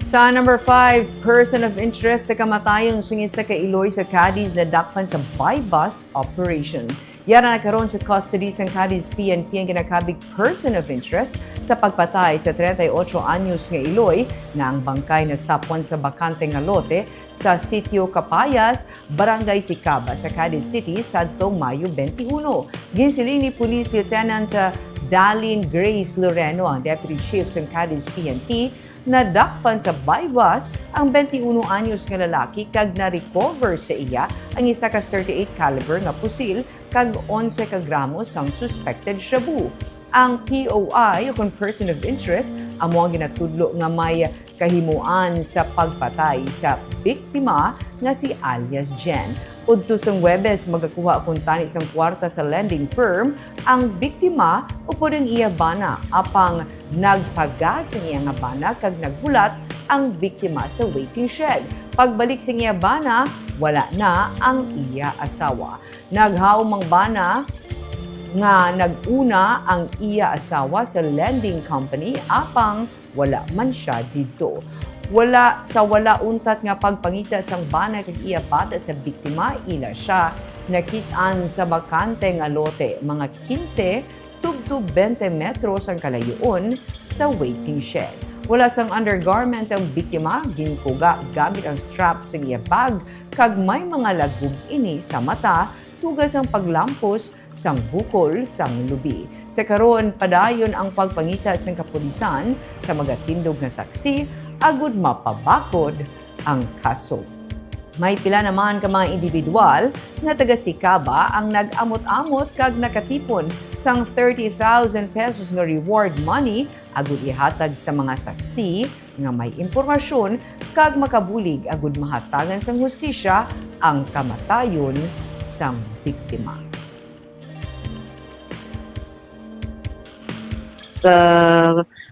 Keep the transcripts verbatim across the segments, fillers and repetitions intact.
Sa number five, person of interest sa kamatayon sang isa ka iloy sa Cadiz nadakpan sa buy-bust operation. Yara na karon sa custody sang Cadiz P N P ang ginakabig person of interest sa pagpatay sa treinta y ocho anyos nga iloy nga ang bangkay nasapwan sa bakante nga lote sa Sitio Capayas, Barangay Sicaba sa Cadiz City sadtong Mayo twenty-one. Ginsiling ni Police Lieutenant, uh, Dalin Grace Loreno, ang Deputy Chief sang Cadiz P N P, nadakpan sa buy-bust ang twenty-one anyos nga lalaki kag na-recover sa iya ang isa ka thirty-eight caliber nga pusil kag onse ka gramo sang suspected shabu. Ang P O I, o kon person of interest, amo ang ginatudlo nga may kahimuan sa pagpatay sa biktima nga si alias Jen. Udto sang Huwebes, magakuha kuntani sang kwarta sa lending firm ang biktima upod ang iya bana, apang nagpagas ang iya nga bana kag naghulat ang biktima sa waiting shed. Pagbalik sang iya bana, wala na ang iya asawa. Naghaom ang bana nga nag-una ang iya asawa sa lending company, apang wala man sia didto. Wala sa wala untat nga pagpangita sang bana kag iya bata sa biktima, ila sia nakit-an sa bakante nga lote, mga quince tubtob twenty metros ang kalayoon sa waiting shed. Wala sang undergarment ang biktima, ginkuga gamit ang strap sang iya bag, kag may mga lagub ini sa mata, tuga sang paglampos sang bukol sang lubi. Sa karon, padayon ang pagpangita sang kapulisan sa magatindog nga saksi agud mapabakod ang kaso. May pila naman ka mga individual nga taga Sicaba ang nag-amot-amot kag nakatipon sang thirty thousand pesos nga reward money agud ihatag sa mga saksi nga may impormasyon kag makabulig agud mahatagan sang hustisya ang kamatayon sang biktima. Sa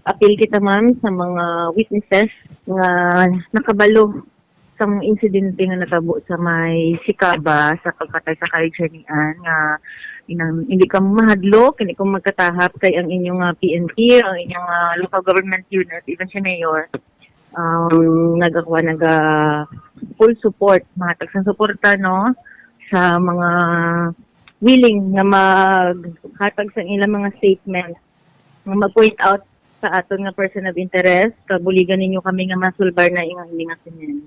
apil kita, ma'am, sa mga witnesses nga nakabalo sang insidente nga natabo sa may Sicaba sa pagpatay sa Kay Jenny Ann nga inang, hindi ka mahadlok, hindi ko magkatahap kay ang inyong, ah, P N P, ang inyong, ah, local government unit, even si Mayor, um, nagakuha, naga full support, mahatag sa suporta, no, sa mga willing nga maghatag sa ilang mga statement, nga mag-point out sa aton nga person of interest, kabuligan ninyo kami nga masulbar na ing, ang ilang assignment.